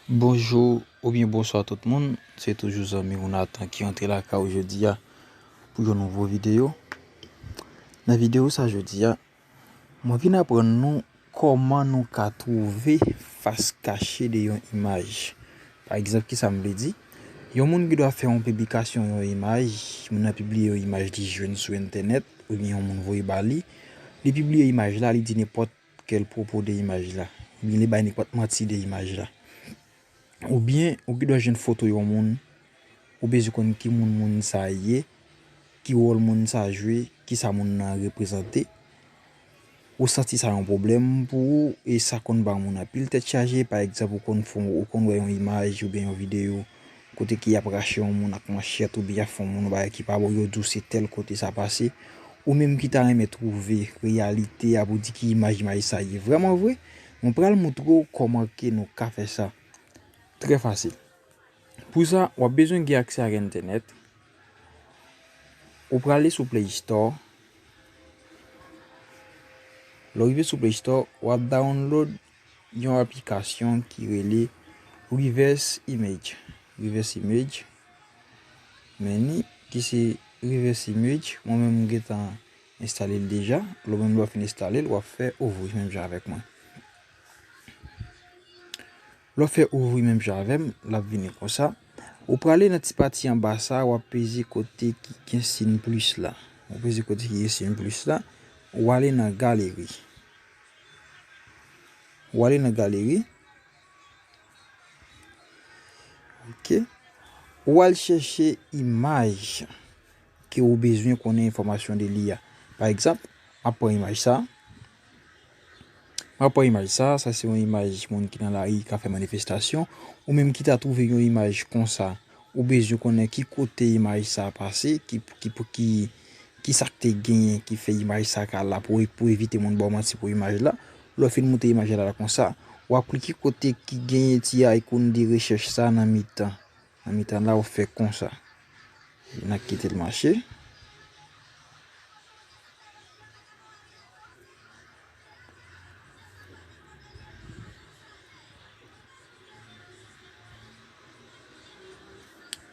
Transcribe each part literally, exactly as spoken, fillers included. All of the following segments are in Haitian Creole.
Bonjou oubyen bonswa tout moun, se toujou zanmi w Nathan ki rantre lakay ou jodi a pou yon nouvo videyo. Nan videyo sa jodi a, mwen vin aprann nou kòman nou ka twouve fas kache de yon imaj. Pa egzanp, kisa m vle di? Yon moun gen dwa fè yon piblikasyon yon imaj, moun nan pibliye yon imaj li jwenn sou entènèt, oubyen yon moun voye ba li, li pibliye imaj la, li di nenpòt kèl pwopo de imaj la, oubyen li bay nenpòt manti de imaj la. Oubyen ou gen dwa jwenn foto yon moun, ou bezwen konn ki moun moun sa ye, ki wòl moun sa jwe, kisa moun nan reprezante. Ou santi sa yon pwoblèm pou ou, e sa konn ba moun anpil tèt chaje. Pa egzanp, ou konn fè, ou konn wè yon imaj oubyen yon videyo kote ke y ap rache yon moun ak manchèt oubyen y ap fè yon moun yon bagay ki pa bon, yo di w se tèl kote sa pase. Ou menm ki ta renmen twouve reyalite a pou di ki imaj imaj sa ye vrèman vre, mwen pral montre w kòman ke nou ka fè sa. Trè fasil. Pou sa, w ap bezwen gen aksè ak entènèt. Ou prale sou Play Store. Lè w rive sou Play Store, w ap download yon aplikasyon ki rele Reverse Image. Reverse Image. Men ni ki se Reverse Image. Mwen menm, m gentan enstale l deja. Lè w menm lè w fin enstale l, w ap fè ouvri menm jan avèk mwen. Lè w fè ouvri menm jan avè m, l ap vini konsa. Ou prale nan ti pati anba sa, w ap peze kote ki gen siy plis la. Ou peze kote ki gen siy plis la, ou ale nan galeri. Ou ale nan galeri. Ok. Ou al chèche imaj ke ou bezwen konnen enfòmasyon de li a. Pa egzanp, m ap pran imaj sa. M ap pran imaj sa, sa se yon imaj moun ki nan lari ka fè manifestasyon. Ou menm ki ta twouve yon imaj konsa, ou bezwen konnen ki kote imaj sa pase, ki, ki, ki, ki sa k te genyen ki fè imaj sa ka la pou, pou evite moun ba w manti pou imaj la. Lè w fin moute imaj la konsa, w ap klike kote ki genyen ti aykonn de rechèch sa nan mitan. Nan mitan la, ou fè konsa. N ap kite l mache.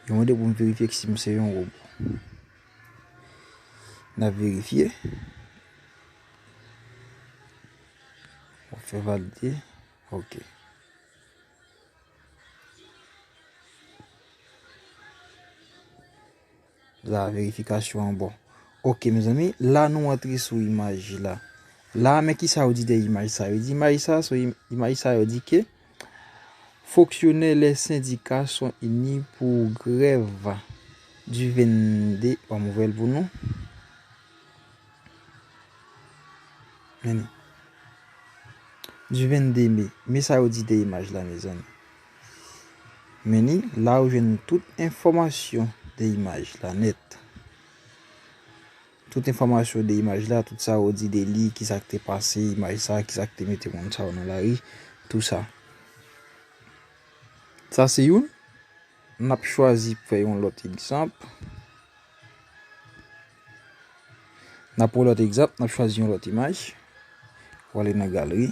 Yo mande pou m verifye si m se yon wobo. N ap verifye. W ap fè valide. Ok. La, verifikasyon an bon. Ok, mezanmi, la nou antre sou imaj la. La, men kisa yo di de imaj sa? Yo di imaj sa, so im-, imaj sa yo di ke fonctionnaires, les syndicats sont unis pour grève du vingt-deux, ban m ouvè l pou nou. Men ni. Du vingt-deux mai. Men sa yo di de imaj la, mezanmi. Men ni, la ou jwenn tout enfòmasyon de imaj la nèt. Tout enfòmasyon de imaj la, tout sa yo di de li, kisa k te pase, imaj sa, kisa k te mete moun sa yo nan lari, tou sa. Sa se youn. N ap chwazi fè yon lòt egzanp. N ap pran lòt egzanp, n ap chwazi yon lòt imaj. W ale nan galeri.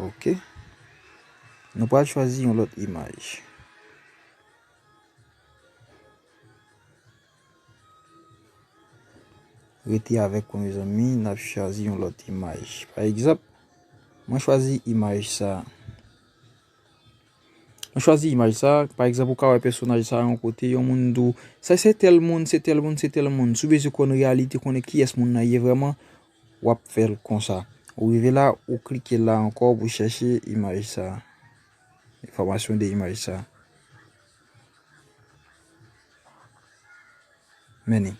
Ok. Nou pral chwazi yon lòt imaj. Rete avèk mwen, mezanmi, n ap chwazi yon lòt imaj. Pa egzanp, mwen chwazi imaj sa. Mwen chwazi imaj sa. Pa egzanp, ou ka wè pèsonaj sa yon kote, yon moun di w, "Sa se tèl moun, se tèl moun, se tèl moun." Si w bezwen konn reyalite, konnen kiyès moun nan ye vrèman, w ap fè l konsa. Ou rive la, ou klike la ankò pou chèche imaj sa. Enfòmasyon de imaj sa. Men ni.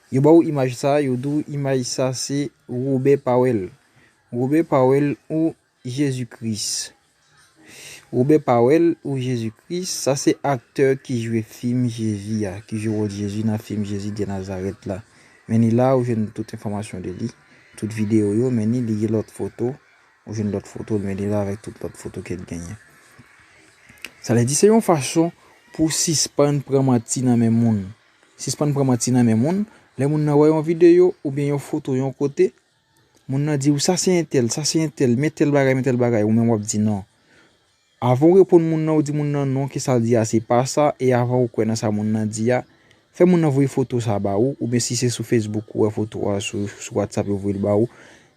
Yo ba w imaj sa, yo di w imaj sa se Robert Powell. Robert Powell ou Jezi Kris. Robert Powell ou Jezi Kris, sa se aktè ki jwe fim Jezi a, ki jwe wòl Jezi nan fim Jezi de Nazarèt la. Men ni la, ou jwenn tout enfòmasyon de li, tout videyo yo, men ni li gen lòt foto. Ou jwenn lòt foto l, men li la avèk tout lòt foto ke l genyen. Sa vle di se yon fason pou w sispann pran manti nan men moun. Sispann pran manti nan men moun, Lè moun nan wè yon videyo oubyen yon foto yon kote, moun nan di w, "Sa se entèl, sa se entèl, men tèl bagay, men tèl bagay," ou menm w ap di, "Non." Avan w reponn moun nan, ou di moun nan non, ke sa l di a se pa sa, e avan ou kwè nan sa moun nan di a, fè moun nan voye foto sa ba ou, oubyen si se sou Facebook ou wè foto a, sou, sou WhatsApp yo voye l ba ou,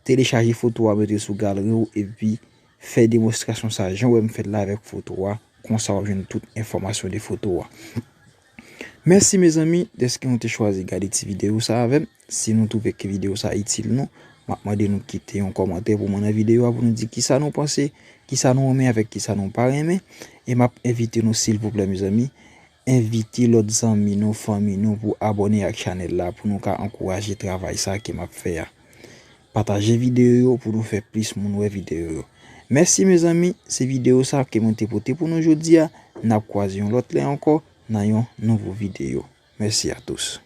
telechaje foto a, mete l sou galeri w, epi fè demonstrasyon sa jan w wè m fè l la avèk foto a, konsa w ap jwenn tout enfòmasyon de foto a. Mèsi mezanmi dèske nou te chwazi gade ti videyo sa avè m. Si nou twouve ke videyo sa itil nou, m ap mande nou kite yon kòmantè pou mwen nan videyo a pou nou di kisa nou panse, kisa nou renmen avèk kisa nou pa renmen. E m ap envite nou silvouplè mezanmi, envite lòt zanmi nou, fanmi nou pou abòne ak chanèl la pou nou ka ankouraje travay sa ke m ap fè a. Pataje videyo yo pou nou fè plis moun wè videyo yo. Mèsi mezanmi, se videyo sa ke mwen te pote pou nou jodi a. N ap kwaze yon lòt lè ankò nan yon nouvo videyo. Mèsi a tous.